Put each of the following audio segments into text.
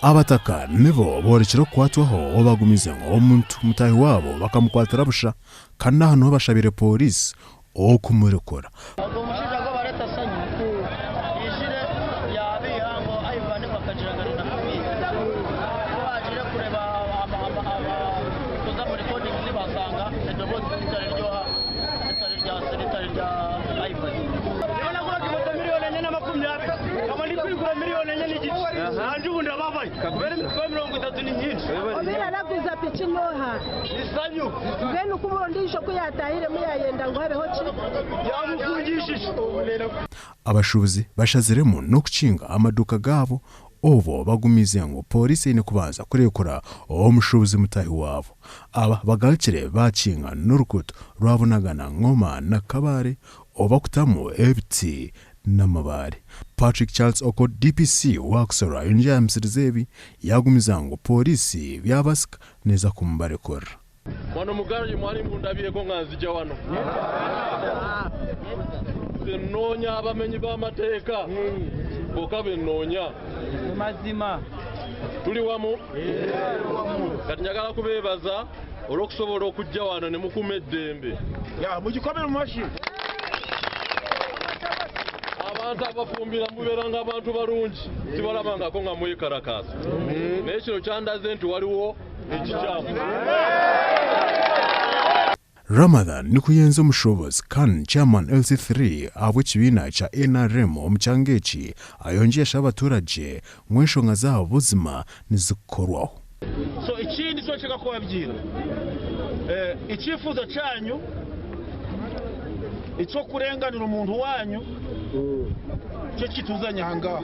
Abataka nibo boorekire okukwatwaho obu bagumize ngu omuntu mutaahi waabo bakamukwatira busha kandi aha niho bashabire pooriisi okumurekura. Ogwo mushaija ogu obareeta Sanyu yaizire yaabiiha ngu Ivan bakagira ngu arenda kumwita. Ku baagiire kureeba kuza omu recordings baashanga eddoboozi ritari ry'oha? Ritari rya ritari rya Ivan. Nyowe naguraga emoto milioni enye n'amakumi abiri, nkaba ndikwigura milioni enye n'igice, nangye ubu ndababaye kubera emitwaro 30 ni nyingi. Obaire araguza piki n'oha? Ni Sanyu. Mbwenu ku ondiijo ku yaataahiremu yaayenda ngu habeho ki? Yaamufungishije. Abashuubuzi bashaziremu n'okukinga amaduuka gaabo obwo bagumiize ngu pooriisi eine kubanza kurekura omushuubuzi mutaahi waabo. Aba bagarukire baakinga n'oruguuto rwa Bunagana, Ngoma na Kabale obakutamu ebiti n'amabaare. Patrick Charles Okot, DPC wa Kisoro ayongyire yahamisiriza ebi yaagumiza ngu pooriisi byabasika neeza kumubarekurira. Wano mu garage mwali mundabyeko nga nzija wano. Nze nnoonya abamenyi b'amateeka bokka be nnoonya. Mazima. Tuli wamu? Kati njagala kubeebaza olw'okusobola okujja wano ne mukuuma eddembe. Mugikomere mu mashyi. Abantu abafumbira mubeeranga abantu balungi, sibalabangako nga mwekalakaasa. Naye kino kyandaze nti waliwo ekikyamu. Ramadhan Nikuyenza omushuubuzi kandi Chairman LC3 ahabw'ekibiina kya NRM omu kyanga eki ayongyire yashaba abaturagye ngu enshonga zaabo buzima nizikorwaho. So ikindi icyo nshaka kubabwira, icyifuzo cyanyu icyo kurenganura umuntu wanyu cyo kituzanye aha ngaha.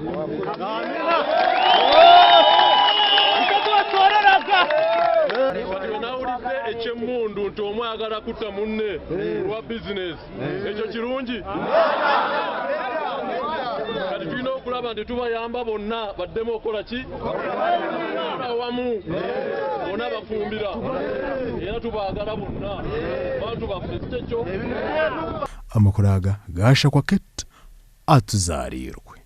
Icyo tubatoreraga. Kati bwe nawulidde eky'emmundu nti omu ayagala kutta munne olwa bizinesi, ekyo kirungi? Kati tulina okulaba nti tubayamba bonna baddemu okukola ki? Okukola awamu. Bonna bafumbira era tubaagala bonna, bantu baffe, si kyekyo? Amakuru aga gaashakwa Kate Atuzaariirwe.